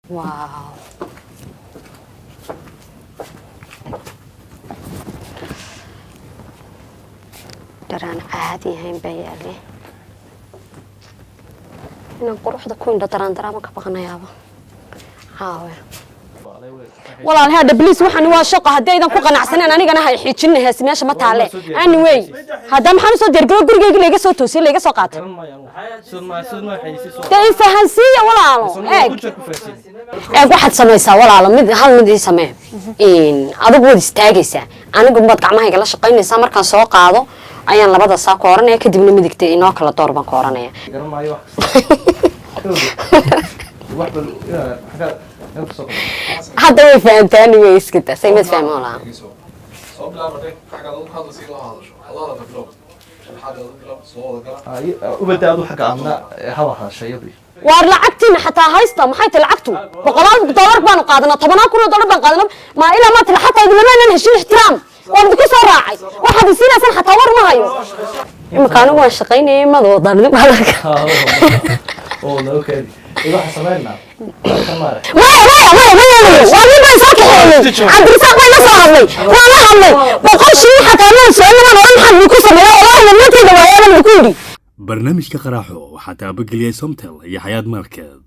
Wow, dharaan caadi ahayn baa yaale. Inaan quruxda ku indho daraan daraama ka baqanayaaba caawe. Walaal haadha, please, waxani waa shaqo. Haddii aydan ku qanacsaneen, anigana hay xiijinna. Hees meesha ma taale. Anyway, hadda maxaan usoo diyaargaro? Gurigeyga layga soo toosiyey, layga soo qaatay. Dee i fahansiiya, walaalo. Eeg eeg, waxaad samaysaa, walaalo, mid hal mid ii samee. Adigu waad istaagaysaa, anigu baad gacmahayga la shaqaynaysaa. Markaan soo qaado ayaan labada saa ku oranaya, kadibna midigta inoo kala door baan ku oranaya. Garan maayo wax kasta. Wax bal xagga meel ka soo qabo. Hadda way fahantaa. Anyway, iskita say mid fahmo lahaa. Soo bilaabatay xagga aad hadlaysa, ila hadasho, adoo hadalka bilow, sharaxaad aad bilow, soo wada gala. Ubada adu xagga aadna haba hadasha iyadu. Waar lacagtiina xataa haysta. Maxay tahay lacagtu? Boqolaal dollar baanu qaadanaa, tobanaan kun oo dollar baan qaadanaa. Ma ilaa maanta xataa idinlama inaan heshin ixtiraam. Waan idinku soo raacay. Waxaad isiinaysaan xataa war ma hayo. Imika anigu waan shaqaynayay, mad wadaan idinku hadalka. Oo noo kaadi, waxaan samaynaa kan maarag. Maya, maya, maya, ma yeelayo. Waa nin baan soo kaxeeyey, Cabdirasaaq baa ila soo hadlay, waa la hadlay. 100 shilin xataa maan su-aalna maan oran maxaan idinku sameeya. Wallaahi mudnaantayda waayaaban idinku yidhi. Barnaamijka Qaraaxo waxaa taabageliyay Somtel iyo Xayaat Market.